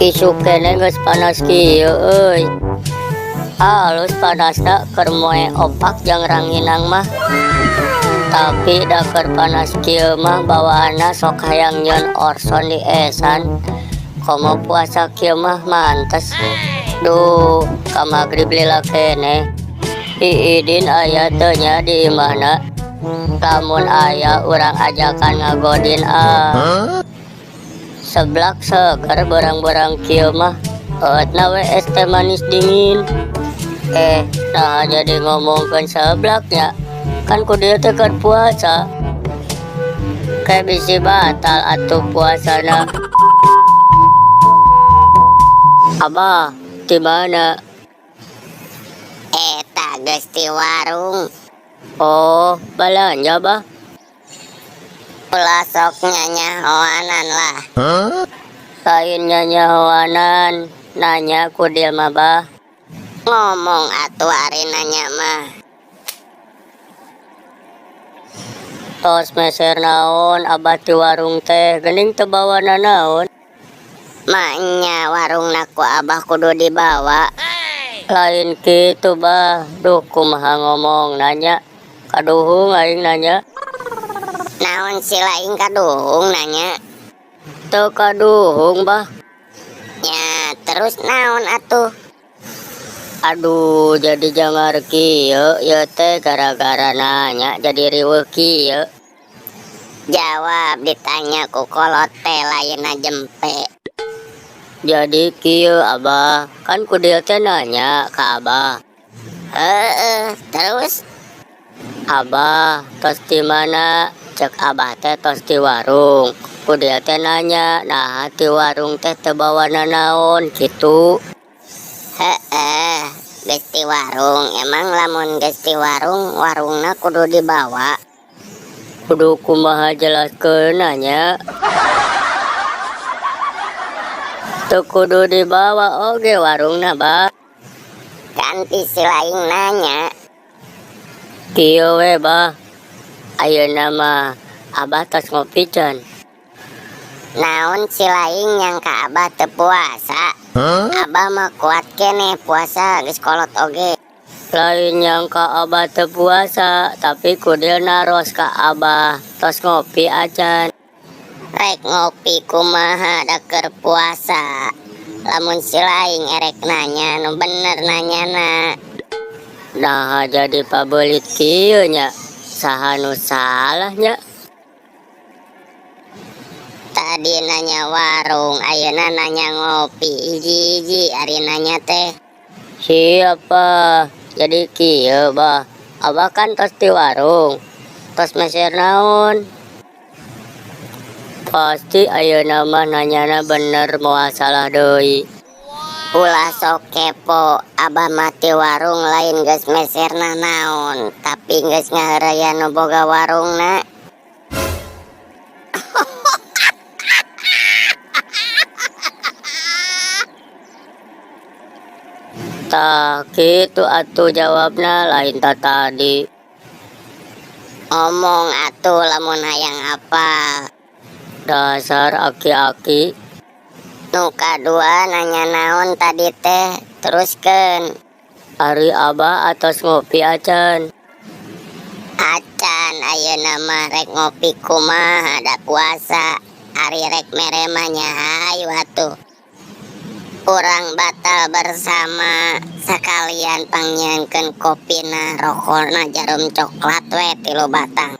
Isuk keneh geus panas kieu euy. Alus panasna keur moe opak jeung ranginang mah. Tapi da keur panas kieu mah bawaanna sok hayang nyieun orson di esan. Komo puasa kieu mah mantes. Duh, ka magrib lila keneh. Iidin aya teu nya di imahna? Lamun aya urang ajakan ngagodin ah. Seblak seger beurang-beurang kieu mah. Eueutna we es teh manis dingin. Eh, naha jadi ngomongkeun seblak nya? Kan ku dieu teh keur puasa. Ke bisi batal atuh puasana. Abah, di mana? Eta geus ti warung. Oh, balanja bah? Ulah sok nyanyahoanan lah. Lain nyanyahoanan, nanya ku dieu mah bah. Ngomong atuh ari nanya mah. Tos meser naon abah ti warung teh, geuning teu bawa nanaon. Maenya warungna ku abah kudu dibawa. Lain kitu bah, duh kumaha ngomong nanya. Kaduhung aing nanya. Naon si lain kaduhung nanya? Teu kaduhung bah. Nya terus naon atuh? Aduh, jadi jangar kieu ieu teh gara-gara nanya jadi riweuh kieu. Jawab ditanya ku kolot teh lainna jempe. Jadi kieu abah, kan ku dieu teh nanya ka abah. Heeh, terus? Abah, tos di mana? Cek abah teh tos di warung. Ku dieu teh nanya, naha ti warung teh teu bawa nanaon kitu. Heeh, geus ti warung. Emang lamun geus ti warung, warungna kudu dibawa. Kudu kumaha jelaskeunna nya? Teu kudu dibawa oge warungna bah. Ganti si lain nanya. Kieu we bah. Ayeuna mah abah tos ngopi can. Naon si lain nyangka abah teu puasa? Abah mah kuat keneh puasa geus kolot oge. Lain nyangka abah teu puasa, tapi ku dieu naros ka abah tos ngopi acan. Rek ngopi kumaha da keur puasa. Lamun si lain erek nanya nu bener nanyana. Naha jadi pabelit kieu nya? Saha nu salah nya? Tadi nanya warung, ayeuna nanya ngopi. Hiji-hiji ari nanya teh. Siapa? Jadi kieu bah. Abah kan tos di warung. Tos meser naon? Pasti ayeuna mah nanyana bener moal salah deui. Ulah sok kepo, abah mah ti warung lain geus meserna naon, tapi geus ngaheureuyan nu boga warungna. Tah kitu atuh jawabna lain ta tadi. Ngomong atuh lamun hayang apal. Dasar aki-aki. Nu kadua nanya naon tadi teh, teruskeun. Ari abah atos ngopi acan? Acan ayeuna mah rek ngopi kumaha da puasa. Ari rek mere mah nya hayu atuh. Urang batal bersama sakalian pangnyieunkeun kopina rokona jarum coklat we 3 batang.